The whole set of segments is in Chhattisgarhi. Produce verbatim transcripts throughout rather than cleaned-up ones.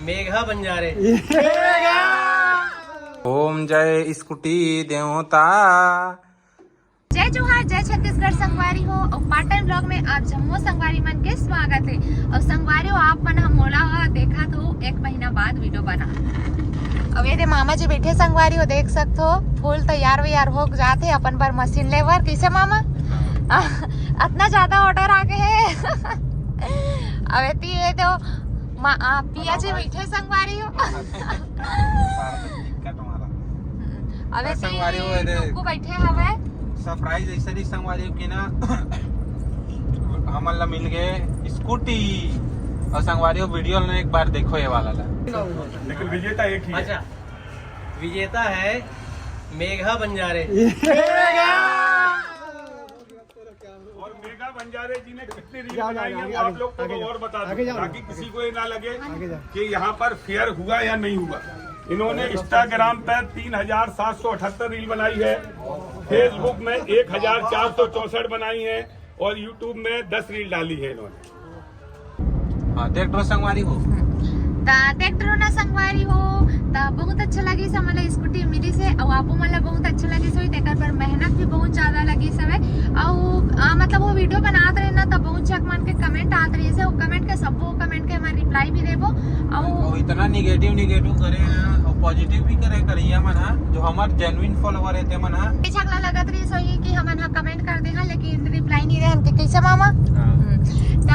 मेघा बंजारे। ओम जय स्कूटी देवता। जय जोहार, जय छत्तीसगढ़ संगवारी हो। और पार्ट टाइम ब्लॉग में आप जम्मो संगवारी मन के स्वागत है। और संगवारी हो, आप मन ह मोला देखत हो एक महीना बाद वीडियो बना। अब ये दे मामा जी बैठे संगवारी हो, देख सकत हो, फुल तैयार वैयार हो जात हे अपन बर मशीन लेबर। कैसे मामा? अतना ज्यादा ऑर्डर आ गए है। अब एती ये दो मा-, आ, पिया जी बैठे संगवारी हो। हम्म, अब एती संगवारी हो, ये दे टुकु बैठे हवे। सरप्राइज ऐसे नहीं संगवारी हो कि ना, हमन ला मिल गए स्कूटी। और संगवारी हो, वीडियो ने एक बार देखो ये वाला ला। लेकिन विजेता एक ही है। अच्छा, विजेता है मेघा बंजारे। और मेघा बंजारे जी ने कितनी रील बनाई है, वो आप लोग को और बता दूं, ताकि किसी को ये ना लगे कि यहाँ पर फेयर हुआ या नहीं हुआ। इन्होंने इंस्टाग्राम पर तीन हजार सात सौ अठहत्तर रील बनाई है, फेसबुक में एक हजार चार सौ चौसठ बनाई है और यूट्यूब में दस रील डाली है इन्होंने। हाँ, देख डरो संगवारी हो। त देख डरो ना संगवारी हो, त बहुत अच्छा लगिस हमन ला स्कूटी मिलिस हे, अउ आपो मन ला बहुत अच्छा लगिस होही, तेकर बर मेहनत भी बहुत ज्यादा लगिस हवे। अउ, आ, मतलब वो वीडियो बनात रहे ना, त बहुत झक मन के कमेंट आत रहिस हे, वो कमेंट के, सबो कमेंट के हमन रिप्लाई भी देबो। अउ अउ इतना निगेटिव, निगेटिव करे हैं, अउ पॉजिटिव भी करे करइया मन हा, जो हमर जेन्युइन फॉलोअर है ते मन हा। झगड़ा लगत रहिस होही कि हमन हा कमेंट कर दे हा, लेकिन रिप्लाई नहीं रहे हमके। कैसे मामा? हाँ। हम्म। त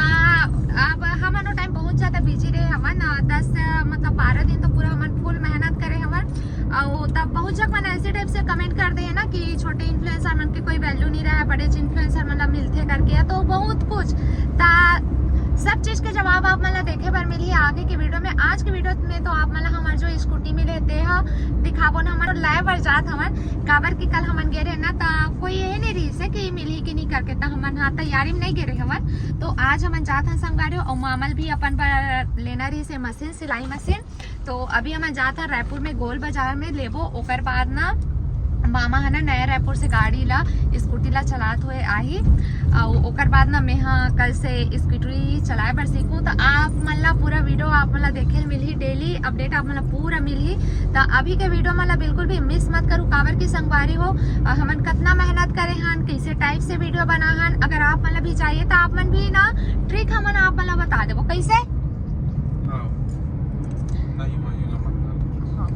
अब हमन वो टाइम बहुत ज्यादा बिजी रहे हवन, अ, दस, अ, मतलब बारह दिन तो पूरा हमन फुल मेहनत करे हवन। अउ तब बहुत झक मन ऐसे टाइप से कमेंट कर दे है ना कि छोटे इन्फ्लुएंसर मन के कोई वैल्यू नहीं रहा है, बड़े इन्फ्लुएंसर मन ला मिलथे करके, तो बहुत कुछ। त सब चीज के जवाब आप मन ला देखे बर मिलही आगे के वीडियो में। आज के वीडियो में तो आप मन ला हमर जो स्कूटी मिले ते ह दिखाबो ना, हमन लाए बर जात हवन, काबर कि कल हमन गे रहे ना, त कोई ये नहीं रहिस हे कि मिलही कि नहीं करके, त हमन हा तैयारी में नहीं गे रहे हवन। तो आज हमन जात हन संगवारी हो, अउ मामा ल भी अपन बर लेना रहिस हे मशीन, सिलाई मशीन। तो अभी हमन जात हन रायपुर में गोल बाजार में लेबो, ओकर बाद ना मामा ह ना नया रायपुर से गाड़ी ला, स्कूटी ला चलात हुए आही, अउ ओकर बाद ना मैं ह कल से स्कूटी चलाए बर सीखूं। तो आप मन ला पूरा वीडियो आप मन ला देखे ल मिलही, डेली अपडेट आप मन ला पूरा मिलही। तो अभी के वीडियो मन ला बिल्कुल भी मिस मत करू, काबर की संगवारी हो, अ, हमन कतना मेहनत करे हन, कैसे टाइप से वीडियो बना हन। अगर आप मन ला भी चाहिए तो आप मन भी ना ट्रिक हमन आप मन ला बता देबो। कैसे? हाँ। नहीं मांगेगा मतलब। हाँ।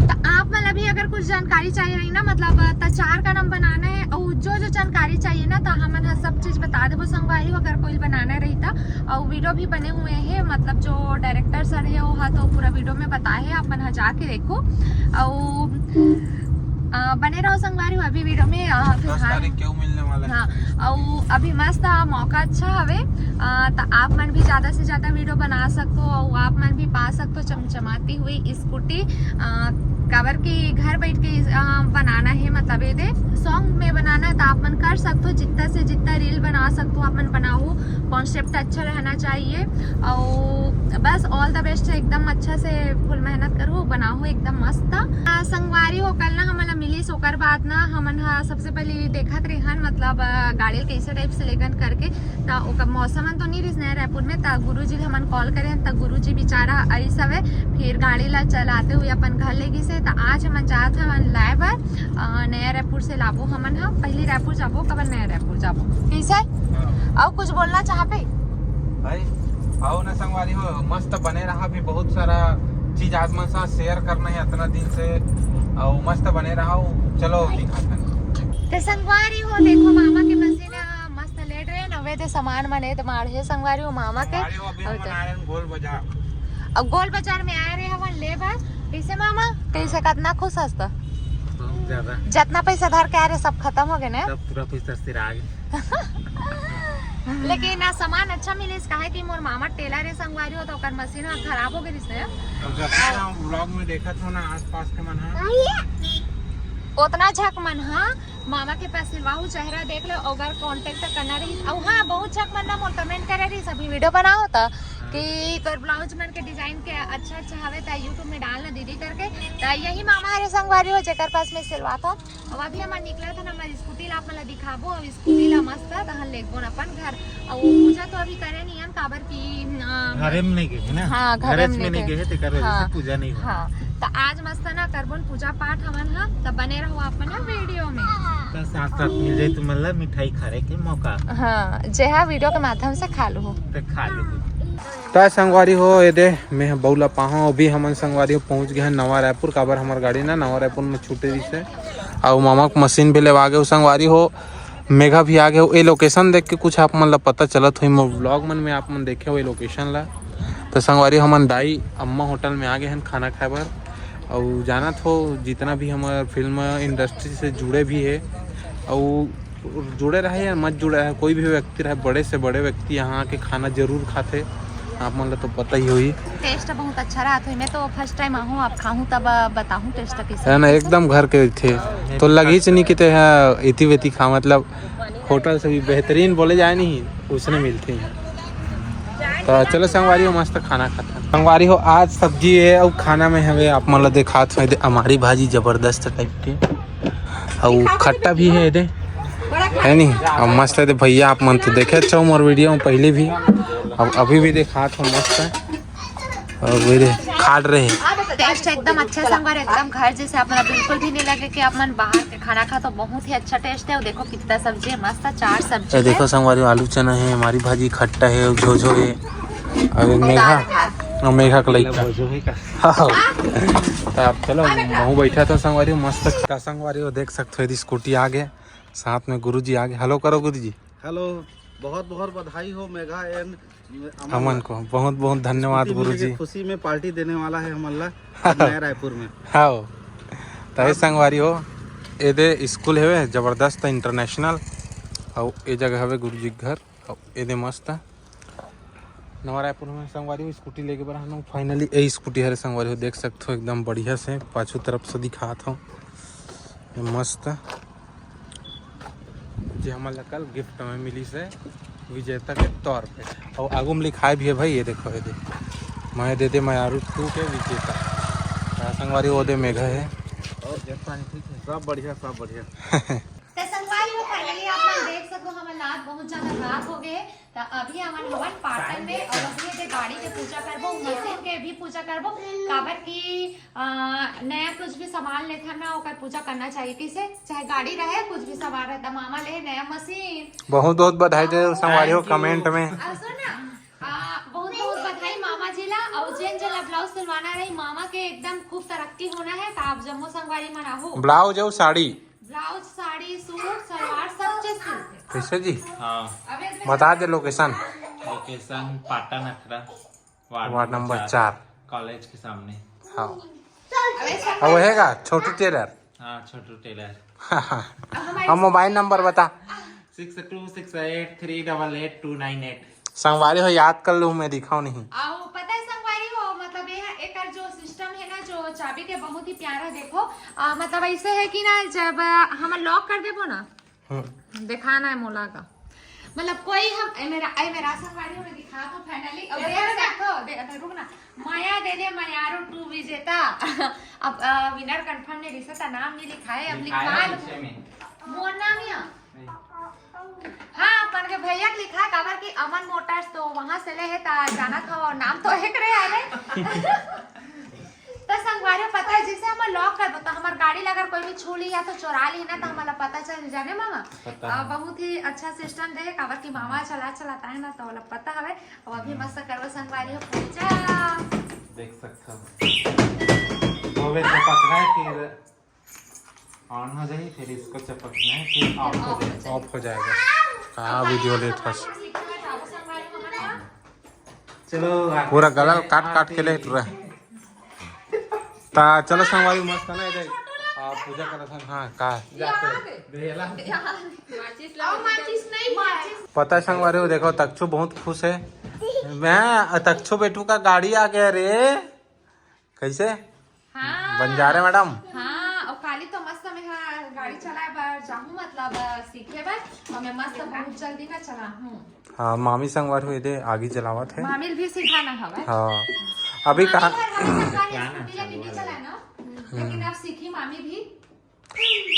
तो आप मन ला भी अगर कुछ जानकारी चाहिए रही ना, मतलब, त चार कनम बनाना है, और जो जो जानकारी चाहिए ना, तो हमन ह सब चीज बता देबो संगवारी हो, अगर कोई बनाना रही तो। और वीडियो भी बने हुए हैं, मतलब, जो डायरेक्टर सर है, वो हा तो पूरा वीडियो में बताए है, आप मन ह जाके देखो। और अ, बने रहो संगवारी हो अभी वीडियो में, अ, दस फिलहाल तारीख के वो मिलने वाला है। हाँ, अउ अभी मस्त, अ, मौका अच्छा हवे, अ, त आप मन भी ज्यादा से ज्यादा वीडियो बना सकथो, अउ आप मन भी पा सकथो चमचमाती हुई स्कूटी, अ, काबर कि घर बैठ के, अ, बनाना है, मतलब ये दे सॉन्ग में बनाना है, तो आप मन कर सकथो, जितना से जितना रील बना सकथो आप मन बनाओ, कॉन्सेप्ट अच्छा रहना चाहिए। और बस all the best, एकदम अच्छा से फुल मेहनत करो, बनाओ एकदम मस्त। आ, संगवारी हो, कल ना हमन ला मिलिस, ओकर बाद ना हमन हा सबसे पहले देखत रेहन, मतलब, आ, गाड़ी ल कैसे टाइप से लेगन करके। त ओकर मौसम तो नहीं रिस नया रायपुर में, त गुरुजी ल हमन कॉल करे, त गुरुजी बेचारा आइस हवे, फिर गाड़ी ला चलाते हुए अपन घर ले गिस हे। त आज हमन जात हवन लाए बर, आ, नया रायपुर से लाबो हमन हा, पहली रायपुर जाबो, ओकर बाद नया रायपुर जाबो। कैसे? हाँ। अउ कुछ बोलना चाहबे? भाई, आओ ना संगवारी हो, मस्त बने रहा, भी बहुत सारा चीज आप मन साथ शेयर करना है इतना दिन से, अउ मस्त बने रहा। चलो दिखाते हैं। तो संगवारी हो, देखो मामा के मशीन, आ, मस्त लेट रहे, नवे दे सामान मने तो माढ़े संगवारी हो मामा के। संगवारी हो, अभी अउ हमन तो आए रहे गोल बाजार। अब गोल बाजार में आए रहे हवन ले बर। कैसे मामा? कैसे, कतना खुश हस त? बहुत ज्यादा। जतना पैसा धर के आए रहे, सब खत्म हो गए ना? सब पूरा पैसा सिरा गए। लेकिन ना, सामान अच्छा मिलिस, काहे कि मोर मामा टेलर है संगवारी हो, तो ओकर मशीन ह खराब हो गए रिस ना। अब जब हम व्लॉग में देखत हो ना आसपास के मन ह। ओतना झक मन ह मामा के पास सिलवाहू चेहरा देख लो, अगर कॉन्टेक्ट करना रही। अउ हाँ, बहुत झक मन ना मोर कमेंट करे रही, सभी वीडियो बनाओ त कि तोर ब्लाउज मन के डिजाइन के अच्छा अच्छा हवे, त YouTube में डाल ना दीदी करके। त यही मामा हरे संगवारी हो, जेकर पास में सिलवात हो। अब अभी हमन निकलत हन, हमर स्कूटी ला आप मन ला दिखाबो, अब स्कूटी ला मस्त तहन लेगबो न अपन घर। अउ पूजा तो अभी करे नहीं हन, काबर कि, अ, घरे में नहीं गए ना। हाँ, घरे घरे में में नहीं नहीं गए। गए, तेकर वजह से हाँ। पूजा नहीं हुआ। हाँ, त आज मस्त ना करबो न पूजा पाठ हमन ह, त बने रहो अपन ह वीडियो में। त साथ साथ मिल जाए तुमन ला मिठाई खाए के मौका। हाँ, जे हा वीडियो के माध्यम से खा लूहू। त खा लूहू। त संगवारी हो, ये दे, मैं बउला पाहूँ। अभी हमन संगवारी हो पहुँच गए हैं नवा रायपुर, काबर हमर गाड़ी ना नवा रायपुर में छूटे रहिस हे। अउ मामा के मशीन भी लेवा गए संगवारी हो। मेघा भी आ गए हो। ये लोकेशन देख के कुछ आप मन ला पता चलत होही, मोर ब्लॉग मन में आप मन देखे हो ये लोकेशन ला। तो संगवारी, हमन दाई अम्मा होटल में आ गए हैं खाना खाए बर। अउ जानत हो, जितना भी हमर फिल्म इंडस्ट्री से जुड़े भी है, अउ जुड़े रहे या मत जुड़े रहे, कोई भी व्यक्ति रहे, बड़े से बड़े व्यक्ति यहाँ आके खाना जरूर खाथे। आप मन ला तो पता ही होही। टेस्ट बहुत अच्छा रहा, तो मैं तो फर्स्ट टाइम आहूँ, आप खाहूँ तब बताहूँ टेस्ट कैसे है ना, एकदम घर के थे। तो लगीच नहीं कि ते हा एती वेती खा, मतलब होटल से भी बेहतरीन बोले जाए नहीं, उसने मिलते हैं। तो चलो संगवारी हो, मस्त खाना खाता। संगवारी हो, आज सब्जी है और खाना में हवे, आप मन ला देखात हो, एदे अमारी भाजी जबरदस्त टाइप के, और खट्टा भी है एदे, है नहीं? और मस्त है एदे भैया, आप मन तो देखे हो मोर वीडियो में पहले भी, अब अभी भी देखात हो, मस्त है। और वो रे, खाट रहे। टेस्ट एकदम अच्छा संगवारी, एकदम घर जैसे। आप मन बिल्कुल भी नहीं लगे कि आप मन बाहर के खाना खा, तो बहुत ही अच्छा टेस्ट है। और देखो कितना सब्जी है, मस्त है, चार सब्जी ये है। देखो संगवारी, आलू चना है, अमारी भाजी, खट्टा है, और झोझो है, और एक मेघा, दाल भात। और मेघा के लइका। हाँ। तो आप चलो, महू बैठा था संगवारी, मस्त खा। संगवारी हो, देख सकते हो, यदि स्कूटी आ गए, साथ में गुरुजी आ गए। हेलो करो गुरुजी। हेलो, बहुत बहुत बधाई हो मेघा एंड अमन अमन को। को बहुत बहुत धन्यवाद स्कूटी मिले के गुरुजी। खुशी में पार्टी देने वाला है हमन ला नया रायपुर में। हाँ, तो ये संगवारी हो, एदे स्कूल हेवे जबरदस्त इंटरनेशनल, और ये जगह हवे गुरुजी के घर, और एदे मस्त नवा रायपुर में संगवारी हो स्कूटी लेके बर आना। फाइनली ये स्कूटी हरे संगवारी हो, देख सकते हो एकदम बढ़िया से पाछू तरफ से दिखात हो, ये मस्त। जे हमन ला कल गिफ्ट में मिलिस हे विजेता के तौर पे। और आगू में लिखाए भी है भाई, ये देखो, ये दे, मैं दे दे मयारू टू के विजेता। हाँ, संगवारी, वो दे मेघा है। और जब पानी ठीक है, सब बढ़िया, सब बढ़िया। तो संगवारी हो, फाइनली आप मन देख सको, हमर रात बहुत ज्यादा रात हो गए। तो अभी हमन हवन पाटन में, और अभी ये गाड़ी के पूजा करबो, मशीन के भी पूजा करबो, काबर कि आ, नया कुछ भी सामान लेथन ना, ओकर पूजा करना चाहिए। किसे चाहे गाड़ी रहे, कुछ भी सामान रहे, त मामा ले नया मशीन। बहुत बहुत बधाई दे संगवारी हो कमेंट में। और सुन ना, आ, बहुत बहुत बधाई मामा जी ला। और जेन जेन ला ब्लाउज सिलवाना रही, मामा के एकदम खूब तरक्की होना है। तो आप जम्मो संगवारी मन आहू। ब्लाउज और साड़ी। ब्लाउज, साड़ी, सूट, सलवार सब चीज सिलते। कैसे जी? हाँ। अबे बता दे लोकेशन। लोकेशन पाटन अखरा, वार्ड वार्ड नंबर नंबर चार। चार। कॉलेज के सामने। हाँ। अब वहेगा छोटू टेलर। हाँ, छोटू टेलर। अब मोबाइल नंबर बता। Six two six eight three double eight two nine eight. संगवारी हो, याद कर लूँ मैं, दिखाओ नहीं। आओ, पता है संगवारी हो, मतलब ये है, एकर जो सिस्टम है ना, जो चाबी के बहुत ही प्यारा। देखो, आ, मतलब ऐसे है कि ना, जब आ, हम लॉक कर देबो ना, हम्म। दिखाना है मोला का, मतलब कोई हम, ए मेरा, ए मेरा संगवारी हो, मैं दिखा तो फाइनली। अब देख सकते हो, दे, दे, रुक ना, माया दे दे मयारू टू विजेता। अब विनर कंफर्म नहीं रिसा था, नाम नहीं लिखा है, अब लिखा लिखा है लो। पीछे में। मोर नाम या? नहीं। हाँ, अपन के भैया के लिखा है, काबर कि अमन मोटर्स तो वहां से ले है, ता जाना था, और नाम तो एक रहे आले। तो संगवारी हो, पता है, जैसे हम लॉक करबो, तो हमार गाड़ी ला अगर कोई भी छू ली या तो चोरा ली ना, तो हमारा पता चल जाने मामा। पता आ, है। बहुत ही अच्छा सिस्टम दे, काबर कि मामा चला चलाता है ना, तो वाला पता हवे। अब अभी मस्त करबो संगवारी हो पूजा। देख सकते हो। दो बेर से पकड़ा है, फिर ऑन हो जाए, फिर इसको चपकना है, फिर ऑफ हो जाए। ऑफ हो जाएगा। कहाँ वीडियो लेत हस? चलो, पूरा गला काट काट के लेट रहे। ता चलो संगवारी, मस्त है ना इधर। आ, पूजा करत हन। हाँ, का? जाते। देहला। पता है संगवारी हो, देखो तक्षु बहुत खुश है। मैं तक्षु बेटू का गाड़ी आ गया रे। कैसे? हाँ। बंजारे मैडम? हाँ, और काली तो मस्त मैं हा गाड़ी चलाए बर जाहूँ, मतलब सीखे बर, और मैं मस्त बहुत जल्दी ना चलाहूँ। हाँ, मामी संगवारी हो एदे आगी जलावत हे। मामी भी सिखाना हवय। हाँ, अभी मामी कहा हर, हर संगवारी स्कूटी लेके नहीं चलाय ना, लेकिन अब सीखी मामी भी।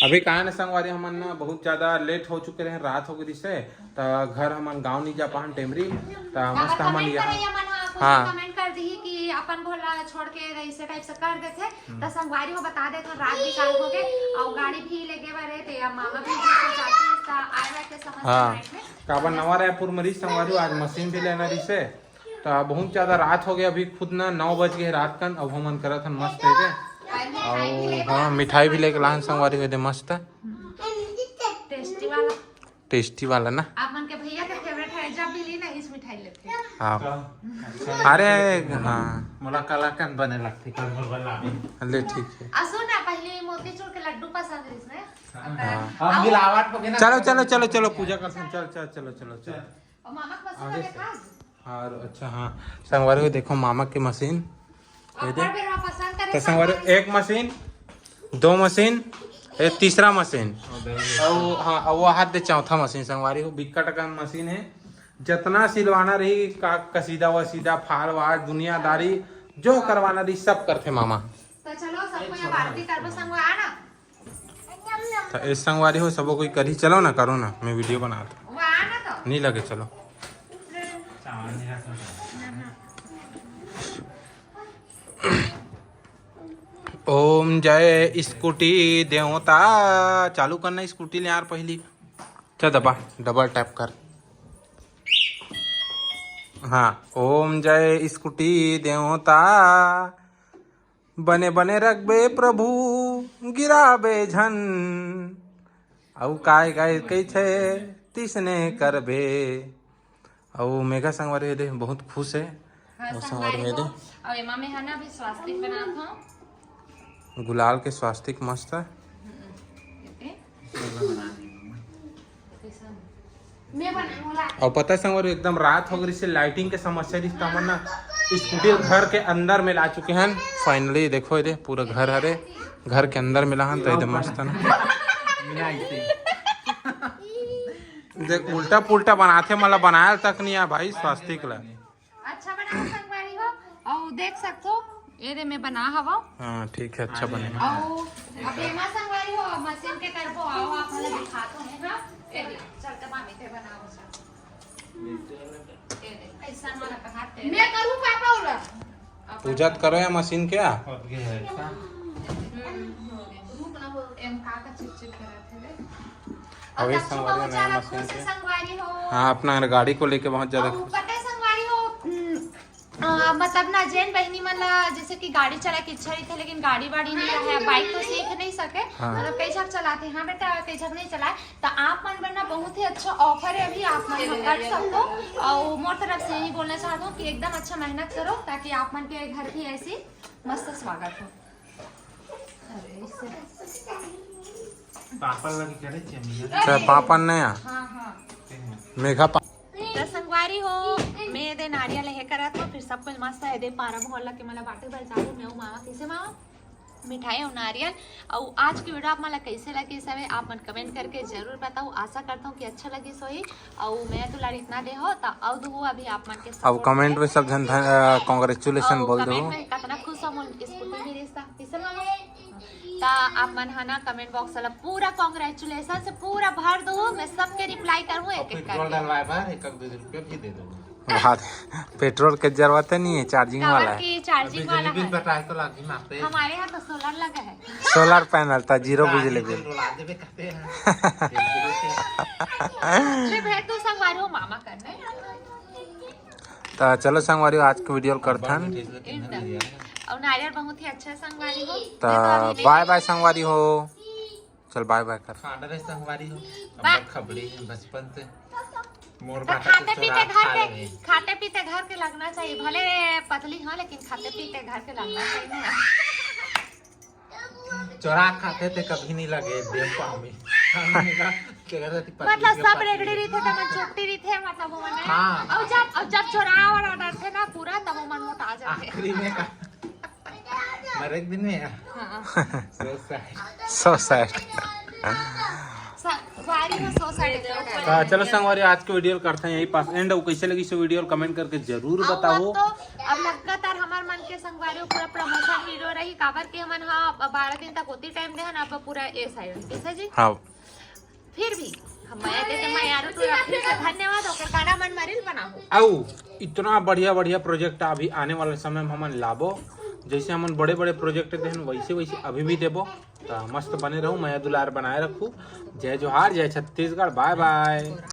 अभी कहा ना संगवारी, हमन ना बहुत ज्यादा लेट हो चुके रहे, रात हो गई से, त घर हमन गांव नहीं जा पाहन टेमरी, त मस्त अगर हमन कमेंट यहाँ करइया मन ह, कुछ हाँ। कमेंट कर दी कि अपन भोला छोड़ के ऐसे टाइप से कर देथे, त संगवारी हो बता देथे, रात भी काल हो गए और गाड़ी भी लेके बरे, ते या मामा भी जैसे जाते हैं, त आए वाले समझ हाँ। नाइट में। काबर नवा रायपुर में रही संगवारी हो, आज मशीन भी लेना रही से, त बहुत ज्यादा रात हो गया, अभी खुद ना नौ बज गए रात कन। अब हमन करत हन मस्त एदे, और हाँ, मिठाई भी लेके लाहन संगवारी हो एदे मस्त, टेस्टी वाला। टेस्टी वाला ना। आप मन के भैया के फेवरेट है, जब भी ली ना इस मिठाई लेते हैं। हाँ। अरे हाँ। मोला कलाकंद बने लगथे, कल मोर बना दे। ले ठीक है। आ सुन ना, पहले मोतीचूर के लड्डू पसंद रहिस ने। हाँ। अब मिलावट हो गया ना। चलो चलो चलो चलो, पूजा करथन। चल चल चलो चलो चलो। और मामा के मशीन आगे लगे से। था। और अच्छा हाँ, संगवारी हो देखो मामा के मशीन, ये दे। अब्बड़ बेर में पसंद करे तो संगवारी हो, संगवारी। एक मशीन, दो मशीन, ये तीसरा मशीन। और हाँ, और वो हाथ दे चौथा मशीन संगवारी हो, बिक्कट का मशीन है। जितना सिलवाना रही का, कसीदा वसीदा, फाल वाल, दुनियादारी, जो करवाना रही सब करथे मामा। तो चलो सबको यहाँ आरती करबो संगवारी, आना। तो ए संगवारी हो, सबो कोई करी, चलो ना, करो ना, मैं वीडियो बनात हूँ। वो आना तो। नहीं लगे, चलो। ओम जय स्कूटी देवता। चालू करना स्कूटी ले यार पहली। चल दबा, डबल टैप कर। हाँ, ओम जय स्कूटी देवता, बने बने रखबे प्रभु, गिराबे झन। अउ काय काय कहिथे, तिसने करबे। अउ मेघा संगवारी हो दे, बहुत खुश है। हाँ, अउ संगवारी संगवारी हो दे। हो। अउ एमा में है ना, अभी स्वास्तिक बनात हूँ। गुलाल के स्वास्तिक मस्त है। हम्म, एते। मैं बनाऊंगा। अउ पता है संगवारी, एकदम रात हो गई, लाइटिंग के समस्या रही, त हमन ना स्कूटी घर के अंदर में ला चुके हैं। फाइनली देखो, ये दे, पूरा घर हरे, घर के अंदर में लाहन, तो एकदम मस्त है ना। बिना इसे। देख, उल्टा पुल्टा बनाथे, मला बनायल तक नहीं आ भाई, स्वास्तिक ला। अच्छा बनाओ संगवारी हो, अउ देख सकथो, ये दे मैं बना हवो। हाँ, ठीक है, अच्छा बनेगा। अउ अब एमा संगवारी हो, मशीन के करबो, आओ आप मन ला दिखात हूँ मैं, हाँ? ये दे, चल त मामी ते बनाओ, चल। ये दे, ऐसा वाला कहाँ ते? मैं करूँ पापा वाला। पूजा त करो या मशीन के, आ? हम्म, हो गया। एम का का चिप चिप करत हे रे? अभी अब दक्षु संगवारी हो, बहुत नया ज्यादा मशीन खुश है के। संगवारी हो। हाँ, अपना गाड़ी को लेके बहुत ज्यादा अउ खुश। पता है संगवारी हो, हम्म, अ, मतलब ना, जेन बहिनी मन ला जैसे कि गाड़ी चलाए के इच्छा रहिथे, लेकिन गाड़ी वाड़ी नहीं रहे, बाइक तो सीख नहीं सके, हाँ। मतलब कई झक चलाथे, हाँ बेटा, कई झक नहीं चलाए, तो आप मन बर ना बहुत ही अच्छा ऑफर है, अभी आप मन कर सकते हो। और मोर तरफ से यही बोलना चाहता हूँ कि एकदम अच्छा मेहनत करो, ताकि आप मन के घर भी ऐसी मस्त स्वागत हो। अरे, इससे पापड़ लगी करे छे मिला। अच्छा, पापड़ नहीं है? हाँ, हाँ। मेघा पा- त संगवारी हो, मैं दे नारियल हे करत हो, फिर सब कुछ मस्त है दे पारा भोला के मला बाटे बर जाबो, मैं मामा कैसे मामा मिठाई अउ नारियल। अउ आज की वीडियो आप मन ला कैसे लगी, सब आप मन कमेंट करके जरूर बताओ। आशा करता हूँ कि अच्छा लगी सोई। अउ मैं दुलार इतना दे हो, त अउ दू अभी आप मन के अब सपोर्ट कमेंट में। में सब झन धन-, अ, कॉन्ग्रेचुलेशन अउ बोल दो। कमेंट में कितना खुश हो, मोर स्कूटी मिलिस त, किसे मामा? त आप मन ह ना कमेंट बॉक्स वाला पूरा कॉन्ग्रेचुलेशन से पूरा भर दो, मैं सबके रिप्लाई करूँ एक एक पेट्रोल करके। डलवाए बर एक एक दो रुपया भी दे दो। बात, पेट्रोल के जरूरत नहीं है, चार्जिंग काबर वाला है। की चार्जिंग वाला बिजली बिल है। कटाए तो लागी मापे। हमारे यहाँ तो सोलर लगा है। सोलर पैनल था, जीरो बिजली बिल। डोला देबे कहते हैं। ले भाई, तू संगवारी हो मामा करने। त चलो संगवारी, आज के वीडियो ल करथन। एकदम। और नारियल बहुत ही अच्छा संगवारी हो। त बाय बाय संगवारी हो। चल बाय बाय कर। खाना रे संगवारी हो। बा- अब खबड़ी है बचपन से। मोर तो बाटा खाते के पीते चोरा घर खा के, लेबे। खाते पीते घर के लगना चाहिए, भले पतली हो लेकिन खाते पीते घर के लगना चाहिए ना। चोरा खाते थे, कभी नहीं लगे देव पामी। हमने कहा, तेरा तो पतली मतलब के सब पतली। रेगड़ी रही थे, तब चोपटी रही थे, मतलब वो मने। हाँ। और जब, और जब चोरा वाला डर थे ना पूरा, तब वो मन मोटा जाते। आखिरी में का, मरे एक दिन में यार। हाँ। So sad। So sad। सा-, संगवारी हो, सौ साढ़े सौ। हाँ, चलो संगवारी, आज के वीडियो करते हैं यही पास एंड। अउ कैसे लगिस वीडियो, कमेंट करके जरूर अउ बताओ। अब तो अब लगातार हमार मन के संगवारी पूरा प्रमोशन वीडियो रही, काबर के हमन हा बारह दिन तक ओती टाइम देहन, अब पूरा ए साइड, कैसे जी? हाँ, फिर भी हम मया देते, मयारू टूरा फिर से धन्यवाद, ओकर गाना मन मरिल बनाओ। अउ इतना बढ़िया बढ़िया प्रोजेक्ट अभी आने वाले समय में हमन लाबो। जैसे हमन बड़े बड़े प्रोजेक्ट देहन, वैसे वैसे अभी भी देबो। तो मस्त बने रहू, मया दुलार बनाए रखू। जय जोहार, जय छत्तीसगढ़, बाय बाय।